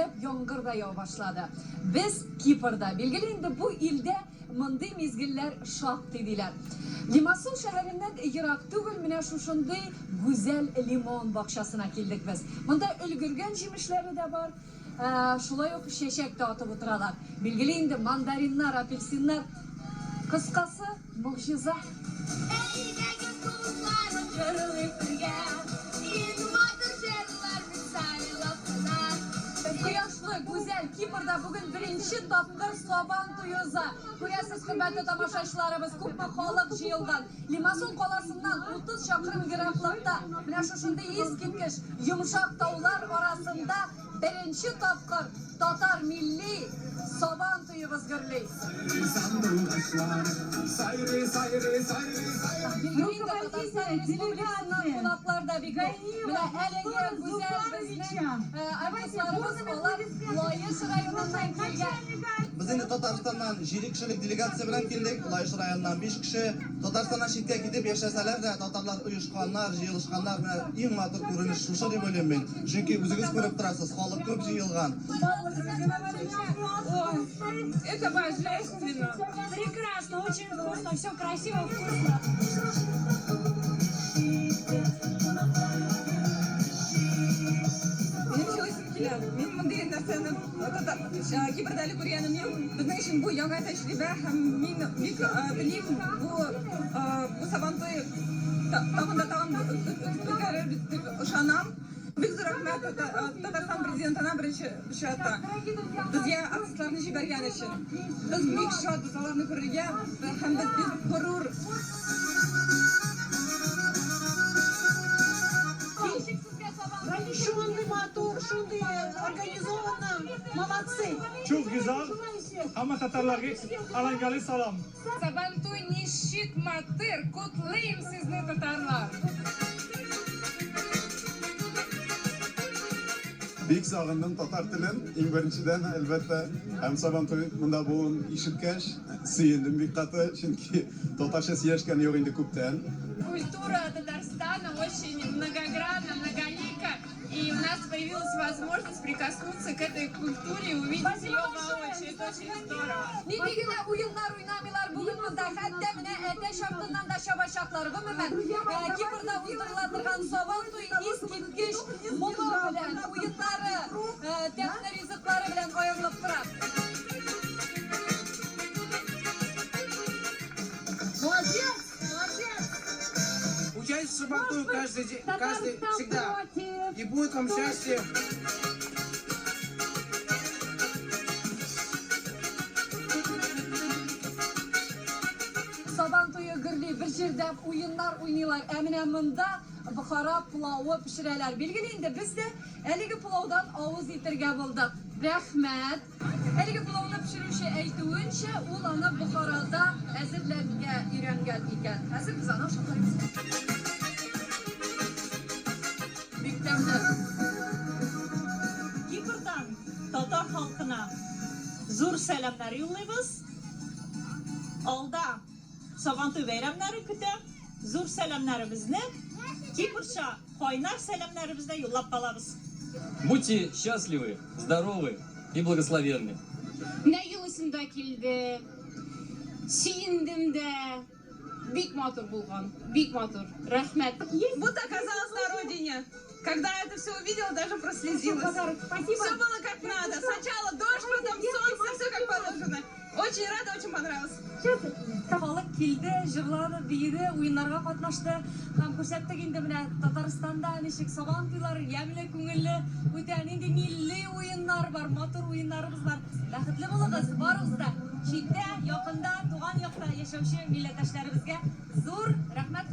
Көчләп яңгыр да ява башлады. Без Кипрда. Билгеле инде, бу илдә мондый мизгелләр шактый, диләр. Лимассол шәһәреннән ерак түгел менә шушындый гүзәл лимон бакчасына килдек без. Монда өлгергән җимешләре дә бар, шулай ук чәчәк тә атып утыралар. Билгеле инде, мандариннар, апельсиннар. Кыскасы, могҗиза. Әйдәгез, дусларым, җырлыйк бергә, Иң матур җырларны сайлап кына. Кояшлы, гүзәл Кипрда бүген беренче тапкыр Сабан туе уза. Күрәсез, хөрмәтле тамашачыларыбыз, күпме халык җыелган. Лимассол каласыннан 30 чакрым ераклыкта, менә шушындый искиткеч йомшак таулар арасында беренче тапкыр татар милли Сабан туебыз гөрли. Билгеле инде, Татарстан Республикасыннан кунаклар да бик күп. Менә әлеге гүзәл безнең артистларыбыз, алар Лаеш районыннан килгән. Без инде Татарстаннан җиде кешелек делегация белән килдек, Лаеш районыннан биш кеше. Татарстаннан читкә китеп яшәсәләр дә, татарлар оешканнар, җыелышканнар. Менә иң матур күренеш шушы дип уйлыйм мин. Чөнки үзегез күреп торасыз, халык күп җыелган. Ой, это божественно! Прекрасно, очень вкусно, все красиво, вкусно. Минем җылыйсым килә. Мин мондый нәрсәне Кипрда әле күргәнем юк. Безнең өчен бу яңа тәҗрибә һәм мин бик телим бу бу Сабантуй тагын да тагын үткәрербез дип ышанам. Бик зур рәхмәт Татарстан президентына беренче чиратта безгә артистларны җибәргән өчен. Без бик шатбыз аларны күрергә һәм без бик горур. Шундый матур, шундый организованно, молодцы. Çok güzel. Hamma tatarlarga alangali salom. Сабантуй ничек матур, котлыйм сезне, татарлар! Бик сагындым татар телен, иң беренчедән, әлбәттә. Һәм Сабантуй монда булуын ишеткәч, сөендем бик каты, чөнки татарча сөйләшкән юк инде күптән. Культура Татарстана очень многогранна, многолика, и у нас появилась возможность прикоснуться к этой культуре и увидеть ее воочию. Это очень здорово. Нинди генә уеннар уйнамыйлар бүген монда, хәтта менә әтәч артыннан да чабачаклар. Гомумән, Кипрда уздырыла торган Сабан туе искиткеч моңы белән, уеннары, тәмле ризыклары белән аерылып тора. Молодец, молодец. Участие в Сабантуе каждый день, каждый, всегда. И будет вам счастье. Сабан туе гөрли, бер җирдә уеннар уйныйлар, ә менә монда Бохара пылавы пешерәләр. Билгеле инде, без дә әлеге пылаудан авыз итергә булдык. Рәхмәт. Әлеге пылауны пешерүче әйтүенчә, ул аны Бохарада әзерләргә өйрәнгән икән. Хәзер без аны ашап карыйбыз. Бик тәмле. Кипрдан татар халкына зур сәламнәр юллыйбыз. Алда Сабантуй бәйрәмнәре көтә. Зур сәламнәребезне, кипрча кайнар сәламнәребезне юллап калабыз. Будьте счастливы, здоровы и благословенны. Менә елыйсым да килде, сөендем дә. Бик матур булган, бик матур. Рәхмәт. Будто оказалась на родине. Когда это все увидела, даже прослезилась. Все было как надо. Сначала дождь, потом солнце, все как положено. Очень рада, очень понравилось. Халык килде, җырлады, биеде, уеннарга катнашты һәм күрсәттек инде менә Татарстанда ничек Сабан туйлары ямьле, күңелле үтә, нинди милли уеннар бар, матур уеннарыбыз бар. Бәхетле булыгыз, барыгыз да. Читтә, якында, туган якта яшәүче милләттәшләребезгә зур рәхмәт.